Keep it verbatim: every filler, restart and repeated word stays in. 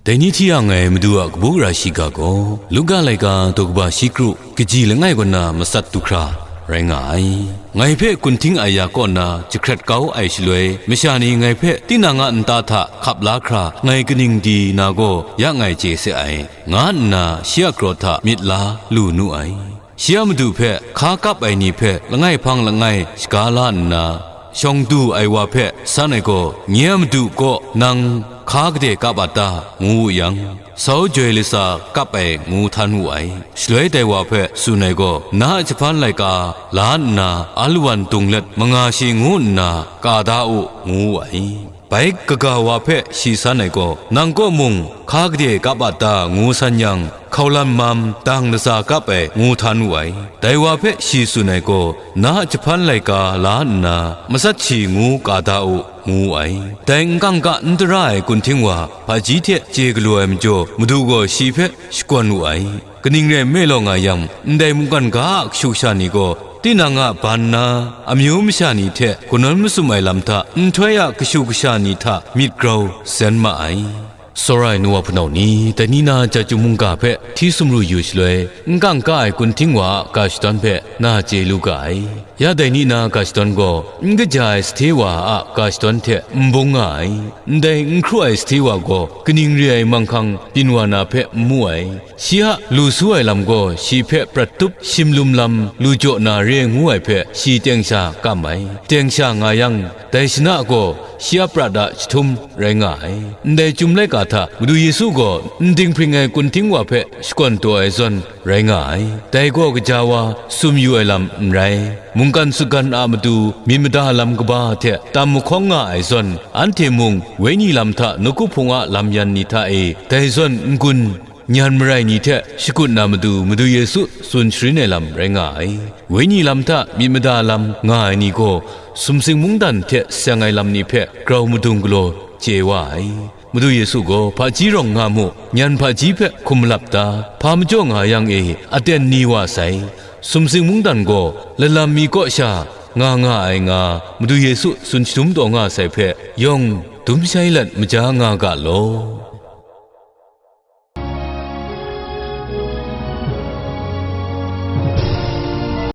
Dai ni hti yang ai Madu a kabu gara shiga gaw, Luka laika daw kaba shi kru, kaji langai kaw na matsat du hkra rai nga ai. Ngai hpe kunhting aya kaw na jahkrat kau ai shaloi, masha ni ngai hpe tinang a nta hta hkap la hkra ngai kaning di na gaw ya ngai chye se ai, nga nna shi a kraw hta myit la lu nu ai. Shi a madu hpe hka kap ai ni hpe langai hpang langai shaga la nna, shawng du ai wa hpe san ai gaw, nye a madu kaw nang hka gade kap a ta? Ngu wu yang, sau joi latsa kap ai ngu htan wu ai. Shaloi dai wa hpe tsun ai gaw, na a jahpan laika la nna alawan dung let manga shi ngu nna ka da u, ngu wu ai. Bai kaga wa hpe shi san ai gaw, nang kaw mung hka gade kap a ta? Ngu san yang, hkaulan mam dang latsa kap ai ngu htan wu ai. Dai wa hpe shi tsun ai gaw, na a jahpan laika la nna matsat shi ngu ka da u, ngu wu ai. Dai n kangka n tara ai kunhting wa hpaji hte chye galaw ai majaw, Madu gaw shi hpe shakawn wu ai. Kaning rai nme law nga yang, ndai mungkan ga a kashu kasha ni gaw, tinang a ban na amyu masha ni hte kanawn masum ai lam hta nhtoi a kashu kasha ni hta myit grau zen ma ai. Tsawra ai nu wa hpunau ni, dai ni na Jahtum mungga hpe hti sumru yu shaloi, n kangka ai kunhting wa a ga shadawn hpe na chye lu ga ai. Ya dai ni na ga shadawn gaw, n kaja ai sahte wa a ga shadawn hte n bung nga ai. Ndai n hkru ai sahte wa gaw, kaning re ai manghkang byin wa na hpe n mu ai. Shi a lu su ai lam gaw shi hpe prat tup, shimlum lam lu jaw na re ngu ai hpe shi teng sha kam ai. Teng sha nga yang, dai shana gaw shi a prat a jahtum rai nga ai. Ndai Chyum laika hta Madu Yesu gaw n dinghpring ai kunhting wa hpe shakawn taw ai zawn rai nga ai. Dai gaw gaja wa sum yu ai lam n rai. Mungkan sutgan a matu myit mada lam kaba hte tam mahkawng nga ai zawn, anhte mung Wenyi lam hta nawku hpung a lam yan ni hta e dai zawn n-gun nyan marai ni hte shakut na matu Madu Yesu tsun sharin ai lam rai nga ai. Wenyi lam hta myit mada lam nga ai ni gaw sumsing mungdan hte seng ai lam ni hpe grau madung galaw chye wa ai. Madu Yesu gaw, "Hpaji rawng nga mu, nyan hpaji hpe hkum malap ta? Hpa majaw nga yang e, aten ni wa sai?" Sumsing mungdan gaw lalam mi kaw sha nga nga ai nga, Madu Yesu tsun shadum taw nga sai hpe yawng dum shai let maja nga ga law.